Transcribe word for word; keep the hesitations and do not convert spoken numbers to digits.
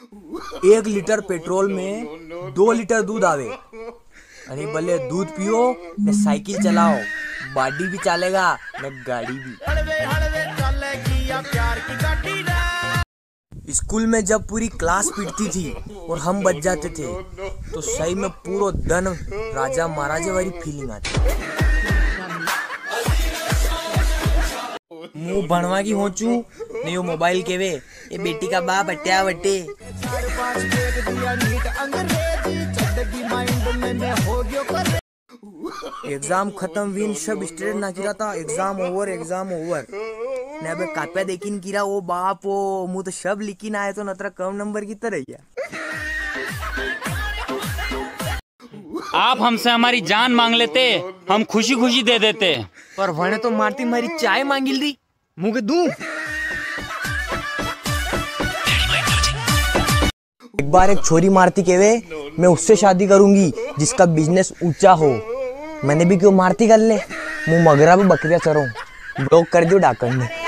एक litre petrol में दो लीटर दूध आवे। अरे भले दूध पियो ने साइकिल चलाओ, body भी चालेगा ने गाड़ी भी। स्कूल में जब पूरी क्लास पिटती थी और हम बच जाते थे, तो सही में पूरो दन राजा महाराजे वाली फीलिंग आती। मूं भणवा की होचूं, ने यो मोबाइल केवे, "ए बेटी का बाप, अटे आ वटे।" एग्जाम खत्म वीन सब स्टेटस नाखी रहा था, "एग्जाम ओवर, एग्जाम ओवर।" ने अबे काप्या देखिन की रहा, "ओ बाप ओ, मूं तो सब लिखिन आयो तो, नतरा कम नंबर की तरह गया।" आप हमसे हमारी जान मांग लेते, हम खुशी खुशी दे देते। पर वणे तो मारती मारी चाय मांगिल दी, मूं के दूं? एक बार एक छोरी मारती केवे, "मैं उससे शादी करूंगी जिसका बिजनेस ऊंचा हो।" मैंने भी क्यों मारती कर ले, मूं मगरा पे बकरियां चरूं। ब्लॉक कर दियो डाकण ने।